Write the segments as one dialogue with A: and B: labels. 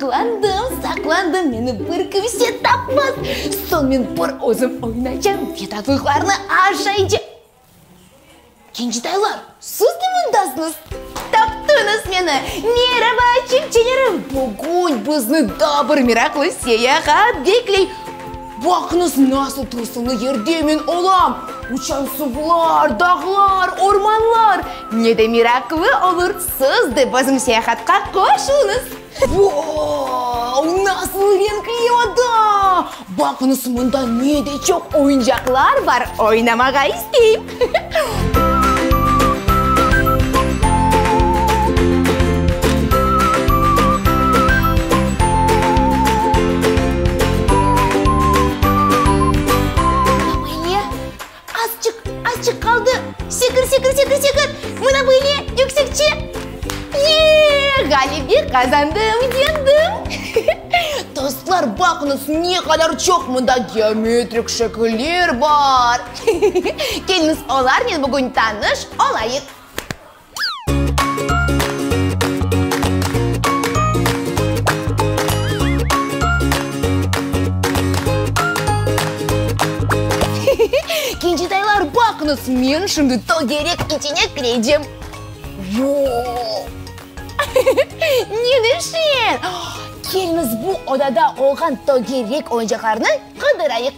A: Saqlandım, saqlandım, meni bir kimse tapmaz. Soñ men bir özüm oynaycam ve tatlıqlarnı aşaycam. Kencitaylar, siz de mındasıñız? Taptıñız meni! Meraba, çipçelerim! Bugün bizni daa bir meraqlı seyahat bekley. Baqıñız, nasıl tılsımlı yerde men olam! Uçan suvlar, dağlar, ormanlar! Ne de meraqlı olur! Siz de bizim seyahatqa qoşulıñız! Vau, nasıl renkli oda! Baqıñız, mında ne de çoq oyuncaqlar bar, oynamağa isteyim! Mına böyle, azçıq, azçıq qaldı, sekir, sekir, sekir, sekir, mına böyle, yüksekçe, ye-e-e, ğalebe qazandım, yendim! Dostlar, baqıñız, ne qadar çoq mında geometrik şekiller bar! Keliñiz, olarnen bugün tanış olayıq. Kencetaylar, baqıñız, men şimdi tögerek içine kirecem. Voo! Ne de şeñ! Keliñiz, bu odada olğan tögerek oyuncaqlarnı qıdırayıq.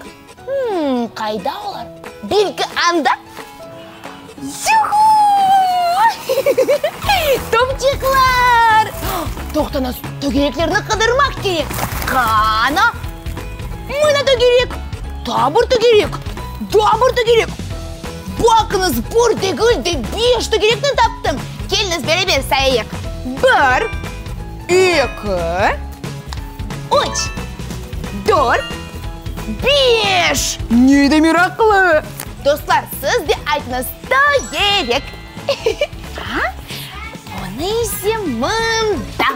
A: Hımm, qayda olar? Belki anda? Yuhu! Topçıqlar! Toqtañız, tögereklerni qıdırmaq kerek. Qana? Mına tögerek! Daa bir tögerek! Daa bir tögerek! Baqıñız, bir degil de, beş tögerekni taptım! Keliñiz, beraber sayayıq. Bir, eki, üç, dört, beş! Ne de meraqlı! Dostlar, siz de aytıñız, tögerek! Onı ise mında!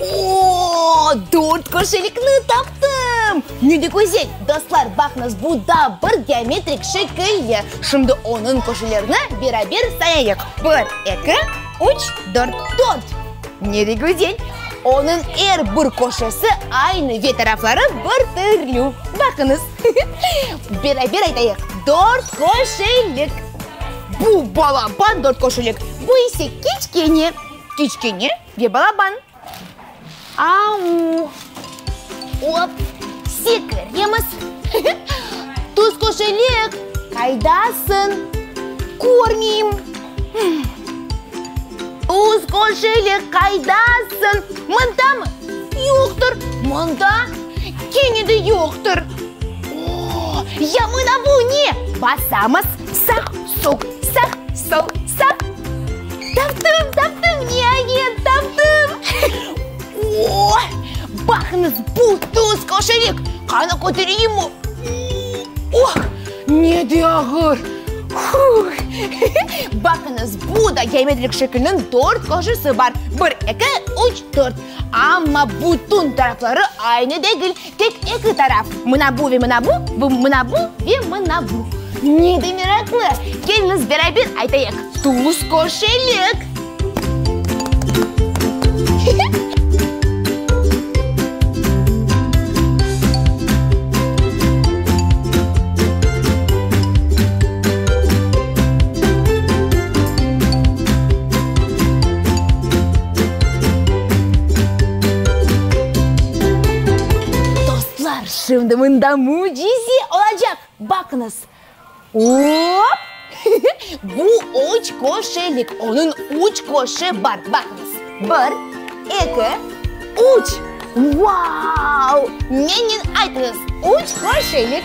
A: O, dört köşelikni taptım! Ne de güzel! Dostlar, baqıñız, bu da bir geometrik şekil. Şimdi onıñ köşelerini beraber sayayıq. Bir, eki, üç, dört. Dört! Ne de güzel! Onıñ er bir köşesi aynı ve tarafları bir türlü. Baqıñız! Beraber aytayıq, dört köşelik! Bu balaban dört köşelik, bu ise kiçkene. Kiçkene ve balaban. Au! Op! Sekiremiz! Tuz köşelik, qaydasıñ? Körmeyim. Tuz köşelik, qaydasıñ? Mındamı? Yoqtır. Mında? Kene de yoqtır. O, ya mına bu ne? Basamız, sağ, sol, sağ, sol, sağ. Taptım, taptım, niayet, taptım! O, baqıñız, bu tuz köşelik! Qana kötereyimmi? Oh, ne de ağır! Huh! Baqıñız, bu da geometrik şekilniñ dört köşesi bar, bir, eki, üç, dört. Amma bütün tarafları aynı degil, tek eki taraf, mına bu ve mına bu, bu, mına bu ve mına bu. Ne de meraqlı! Keliñiz, beraber aytayıq, tuz köşelik! Dostlar, şimdi mında mücize olacaq! Baqıñız! Op! Bu üç köşelik, onıñ üç köşe bar. Baqıñız! Bir, eki, üç! Vau! Mennen aytıñız, üç köşelik!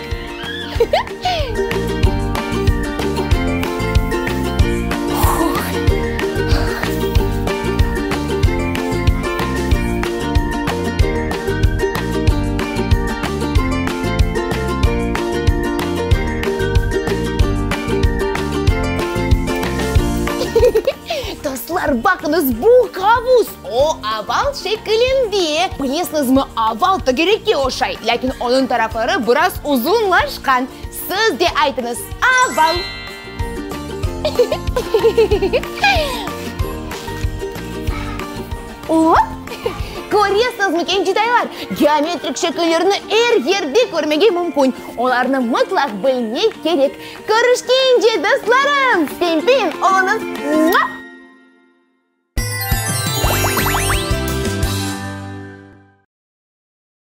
A: Dostlar, baqıñız, bu qavus! O, oval şekilinde. Bilesiñizmi, oval tögerekke oşay, lâkin onıñ tarafları biraz uzunlaşqan. Siz de aytıñız, oval. Op! Köresiñizmi, kencitaylar, geometrik şekillerni er yerde körmege mümkün. Olarnı mıtlaq bilmek kerek. Körüşkence, dostlarım! Pim-pim oluñız!